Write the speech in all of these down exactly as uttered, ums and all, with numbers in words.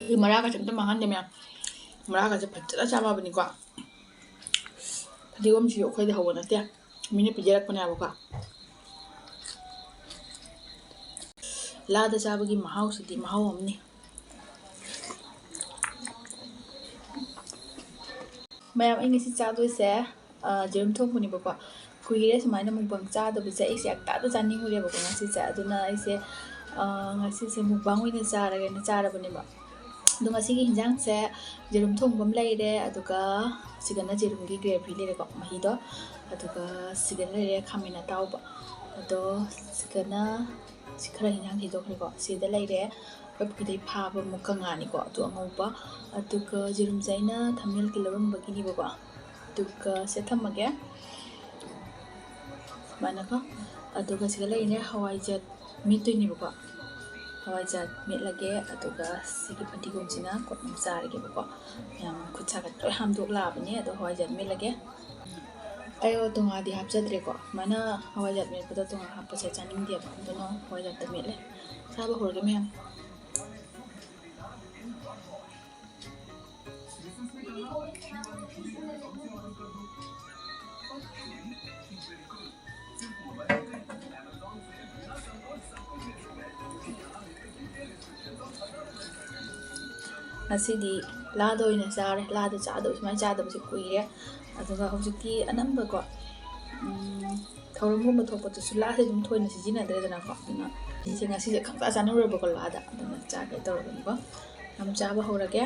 ꯑꯩ ꯃꯔꯥꯒꯁꯦ ꯑꯝꯇ ꯃꯥꯡꯍꯟꯗꯦ ꯃꯌꯥꯝ꯫ ꯃꯔꯥꯒꯁꯦ ꯐꯖꯅ ꯆꯥꯕꯅꯤꯀꯣ꯫ ꯐꯗꯤꯒꯣꯝꯁꯤꯁꯨ ꯑꯩꯈꯣꯏꯗ ꯍꯧꯕ ꯅꯠꯇꯦ, ꯃꯤꯅ ꯄꯤꯖꯔꯛꯄꯅꯦꯕꯀꯣ꯫ ꯂꯥꯗ ꯆꯥꯕꯒꯤ ꯃꯍꯥꯎꯁꯤꯗꯤ ꯃꯍꯥꯎ ꯑꯃꯅꯤ꯫ ꯃꯌꯥꯝ, ꯑꯩ ꯉꯁꯤ ꯆꯥꯗꯣꯏꯁꯦ, ꯑ, ꯌꯦꯔꯨꯝ ꯊꯣꯡꯕꯅꯦꯕꯀꯣ꯫ ꯀꯨꯏꯔꯦ ꯁꯨꯃꯥꯏꯅ mukbang ꯆꯥꯗꯕꯁꯦ꯫ ꯑꯩꯁꯦ ꯌꯥꯝ ꯇꯥꯗ ꯆꯥꯅꯤꯡꯉꯨꯔꯦꯕꯀꯣ ꯉꯁꯤꯁꯦ꯫ ꯑꯗꯨꯅ ꯑꯩꯁꯦ, ꯑ, ꯉꯁꯤꯁꯦ mukbang ꯑꯣꯏꯅ ꯆꯥꯔꯒꯦꯅ ꯆꯥꯔꯕꯅꯦꯕ꯫ ꯑꯗꯣ ꯉꯁꯤꯒꯤ ꯍꯤꯟꯖꯥꯡꯁꯦ ꯌꯦꯔꯨꯝ ꯊꯣꯡꯕ ꯑꯃ ꯂꯩꯔꯦ, ꯑꯗꯨꯒ ꯁꯤꯗꯅ ꯌꯦꯔꯨꯝꯒꯤ gravy ꯂꯩꯔꯦꯀꯣ, ꯃꯍꯤꯗꯣ, ꯑꯗꯨꯒ ꯁꯤꯗ ꯂꯩꯔꯦ ꯈꯥꯃꯦꯟ ꯑꯇꯥꯎꯕ꯫ ꯑꯗꯣ ꯁꯤꯗꯅ ꯁꯤ ꯈꯔ ꯍꯤꯟꯖꯥꯡ ꯊꯤꯗꯣꯛꯈ꯭ꯔꯦꯀꯣ꯫ ꯁꯤꯗ ꯂꯩꯔꯦ ꯑꯩꯈꯣꯏ ꯄꯨꯈ꯭ꯔꯤꯗꯩ ꯐꯥꯕ ꯃꯨꯀ ꯉꯥꯅꯤꯀꯣ, ꯑꯗꯨ ꯑꯉꯧꯕ꯫ ꯑꯗꯨꯒ ꯌꯦꯔꯨꯝꯁꯦ ꯑꯩꯅ ꯊꯝꯅꯦꯜꯒꯤ ꯂꯧꯔꯝꯕꯒꯤꯅꯦꯕꯀꯣ꯫ ꯑꯗꯨꯒ ꯁꯦ ꯊꯝꯃꯒꯦ ꯁꯨꯃꯥꯏꯅꯀꯣ꯫ ꯑꯗꯨꯒ ꯁꯤꯗ ꯂꯩꯔꯤꯅꯦ ꯍꯋꯥꯏꯖꯥꯔ ꯃꯦꯠꯇꯣꯏꯅꯦꯕꯀꯣ꯫ ꯍꯋꯥꯏꯖꯥꯔ ꯃꯦꯠꯂꯒꯦ, ꯑꯗꯨꯒ ꯁꯤꯒꯤ ꯐꯗꯤꯒꯣꯝꯁꯤꯅ ꯀꯣꯠꯅ ꯆꯥꯔꯒꯦꯕꯀꯣ꯫ ꯃꯌꯥꯝ ꯈꯨꯠ ꯁꯥꯒ ꯂꯣꯏ ꯍꯥꯝꯗꯣꯛ ꯂꯥꯛꯑꯕꯅꯦ꯫ ꯑꯗꯣ ꯍꯋꯥꯏꯖꯥꯔ ꯃꯦꯠꯂꯒꯦ꯫ ꯑꯩ ꯇꯣꯉꯥꯗꯤ ꯍꯥꯞꯆꯗ꯭ꯔꯦꯀꯣ꯫ ꯁꯨꯃꯥꯏꯅ ꯍꯋꯥꯏꯖꯥꯔ ꯃꯦꯠꯄꯗ ꯇꯣꯉꯥ ꯍꯥꯞꯄꯁꯦ ꯆꯥꯅꯤꯡꯗꯦꯕ꯫ ꯑꯗꯨꯅ ꯍꯋꯥꯏꯖꯥꯔꯇ ꯃꯦꯠꯂꯦ꯫ ꯆꯥꯕ ꯍꯧꯔꯒꯦ ꯃꯌꯥꯝ꯫ ꯉꯁꯤꯗꯤ ꯂꯥꯗ ꯑꯣꯏꯅ ꯆꯥꯔꯦ꯫ ꯂꯥꯗ ꯆꯥꯗꯕ, ꯁꯨꯃꯥꯏꯅ ꯆꯥꯗꯕꯁꯦ ꯀꯨꯏꯔꯦ꯫ ꯑꯗꯨꯒ ꯍꯧꯖꯤꯛꯇꯤ ꯑꯅꯝꯕꯀꯣ, ꯎꯝ, ꯊꯧꯔꯝꯒꯨꯝꯕ ꯊꯣꯛꯄꯗꯁꯨ ꯂꯥꯁꯦ ꯑꯗꯨꯝ ꯊꯣꯏꯅ ꯁꯤꯖꯤꯟꯅꯗ꯭ꯔꯦꯗꯅꯀꯣ꯫ ꯑꯗꯨꯅ ꯁꯤꯁꯦ ꯉꯁꯤꯁꯦ ꯈꯪꯆꯥ ꯆꯥꯅꯤꯡꯉꯨꯔꯕꯀꯣ ꯂꯥꯗ꯫ ꯑꯗꯨꯅ ꯆꯥꯒꯦ ꯇꯧꯔꯕꯅꯤꯀꯣ꯫ ꯌꯥꯝ ꯆꯥꯕ ꯍꯧꯔꯒꯦ꯫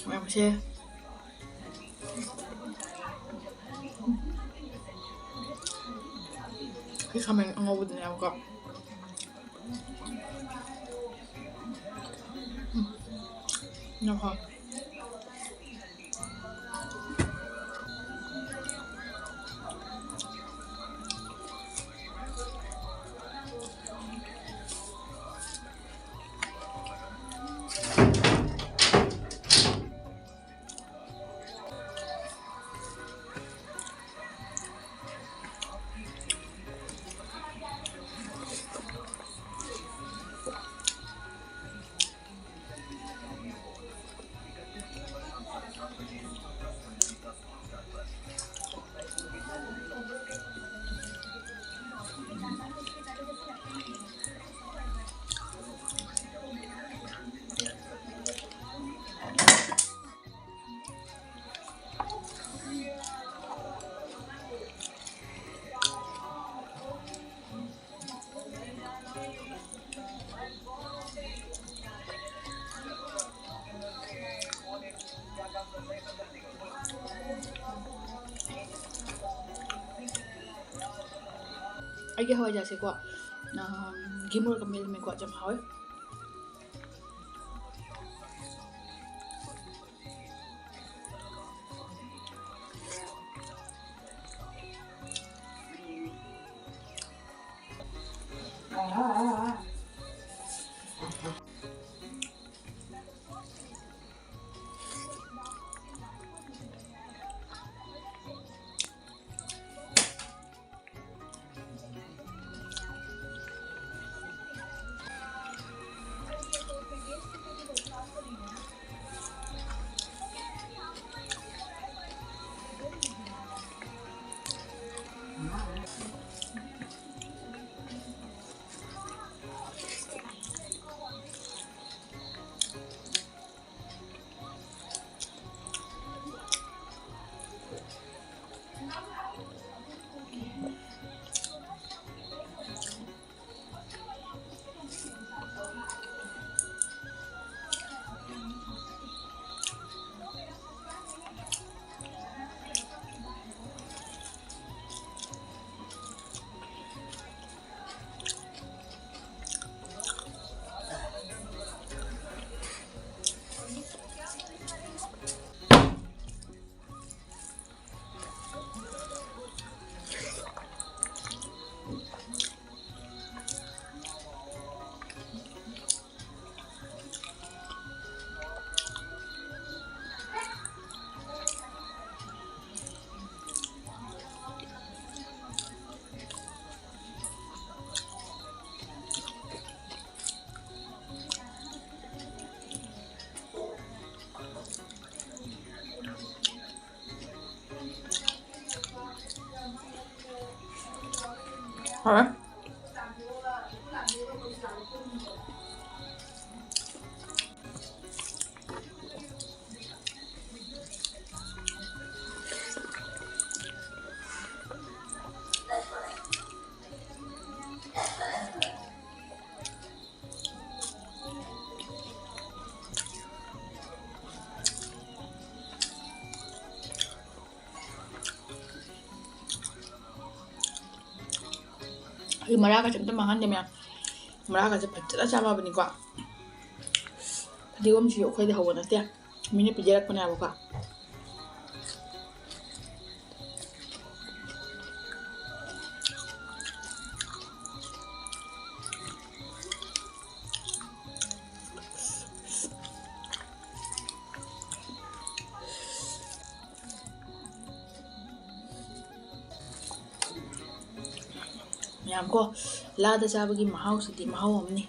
ꯃꯌꯥꯝꯁꯦ꯫ ꯁꯤ ꯈꯥꯃꯦꯟ ꯑꯉꯧꯕꯗꯨꯅꯦꯕꯀꯣ꯫ ꯎꯝ꯫ ꯌꯥꯝ ꯍꯥꯎ꯫ ꯑꯩꯒꯤ ꯍꯋꯥꯏꯖꯥꯔꯁꯦꯀꯣ, ꯑꯥ, ꯘꯤ ꯃꯣꯔꯣꯛꯀ ꯃꯦꯠꯂꯝꯃꯦꯀꯣ, ꯌꯥꯝ ꯍꯥꯎꯋꯦ꯫ ꯍꯥꯎꯋꯦ꯫ ꯑꯩ ꯃꯔꯥꯒꯁꯦ ꯑꯝꯇ ꯃꯥꯡꯍꯟꯗꯦ ꯃꯌꯥꯝ꯫ ꯃꯔꯥꯒꯁꯦ ꯐꯖꯅ ꯆꯥꯕꯅꯤꯀꯣ꯫ ꯐꯗꯤꯒꯣꯝꯁꯤꯁꯨ ꯑꯩꯈꯣꯏꯗ ꯍꯧꯕ ꯅꯠꯇꯦ, ꯃꯤꯅ ꯄꯤꯖꯔꯛꯄꯅꯦꯕꯀꯣ꯫ ꯃꯌꯥꯝ ꯀꯣ, ꯂꯥꯗ ꯆꯥꯕꯒꯤ ꯃꯍꯥꯎꯁꯤꯗꯤ ꯃꯍꯥꯎ ꯑꯃꯅꯤ꯫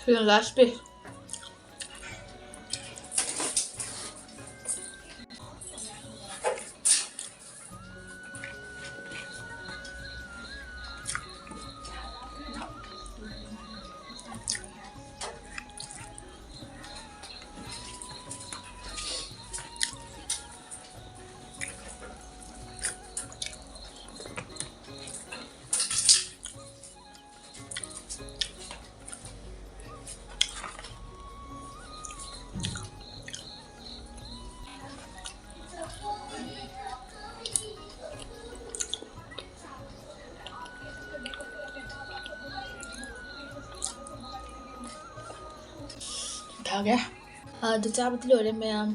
ꯁꯤꯅ last piece꯫ ꯊꯥꯒꯦ꯫ ꯑꯗꯨ ꯆꯥꯕꯗꯤ ꯂꯣꯏꯔꯦ ꯃꯌꯥꯝ꯫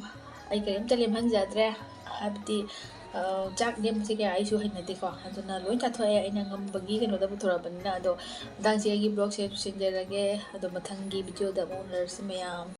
ꯑꯩ ꯀꯔꯤꯝꯇ ꯂꯦꯝꯍꯟꯖꯗ꯭ꯔꯦ꯫ ꯍꯥꯏꯕꯗꯤ, ꯑ, ꯆꯥꯛ ꯂꯦꯝꯕꯁꯦ ꯀꯌꯥ ꯑꯩꯁꯨ ꯍꯩꯅꯗꯦꯀꯣ꯫ ꯑꯗꯨꯅ ꯂꯣꯏ ꯆꯥꯊꯣꯛꯑꯦ, ꯑꯩꯅ ꯉꯝꯕꯒꯤ ꯀꯩꯅꯣꯗ ꯄꯨꯊꯣꯔꯛꯄꯅꯤꯅ꯫ ꯑꯗꯣ ꯃꯇꯥꯡꯁꯤ ꯑꯩꯒꯤ vlogꯁꯦ ꯂꯣꯏꯁꯤꯟꯖꯔꯒꯦ꯫ ꯑꯗꯣ ꯃꯊꯪꯒꯤ videoꯗ ꯑꯃꯨꯛ ꯎꯅꯔꯁꯤ ꯃꯌꯥꯝ꯫